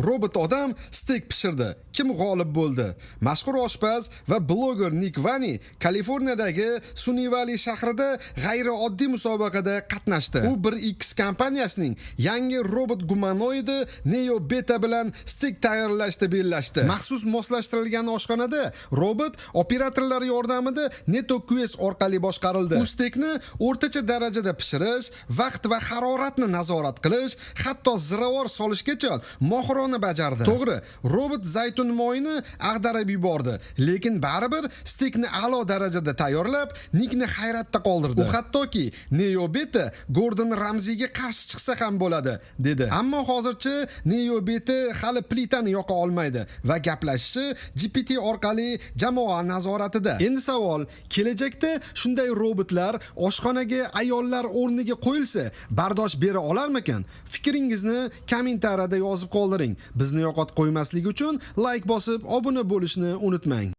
Robot odam steyk pishirdi. Kim g'olib bo'ldi? Mashhur oshpaz va bloger Nik Vani Kaliforniyadagi Sunnyvale shahrida g'ayrioddiy musobaqada qatnashdi. U 1X kompaniyasining yangi robot gumanoidi Neo Beta bilan steyk tayyorlashda bellashdi. Maxsus moslashtirilgan oshxonada robot operatorlar yordamida Neto QS orqali boshqarildi. U steykni o'rtacha darajada pishirish, vaqt va haroratni nazorat qilish, hatto ziravor solishgacha mohirona bajardi. To'g'ri, robot zaytun moyini ag'darib yubordi, lekin baribir steykni a'lo darajada tayyorlab, Nikni hayratda qoldirdi. U hattoki Neo Beta Gordon Ramsayga qarshi chiqsa ham bo'ladi, dedi. Ammo hozircha Neo Beta hali plitani yoqa olmaydi va gaplashishi GPT orqali jamoa nazoratida. Endi savol: kelajakda shunday robotlar oshxonaga ayollar o'rniga qo'yilsa, bardosh bera olarmikan? Fikringizni kommentariyada yozib qoldiring. Bizni yo'qotib qo'ymaslik uchun layk bosib, obuna bo'lishni unutmang.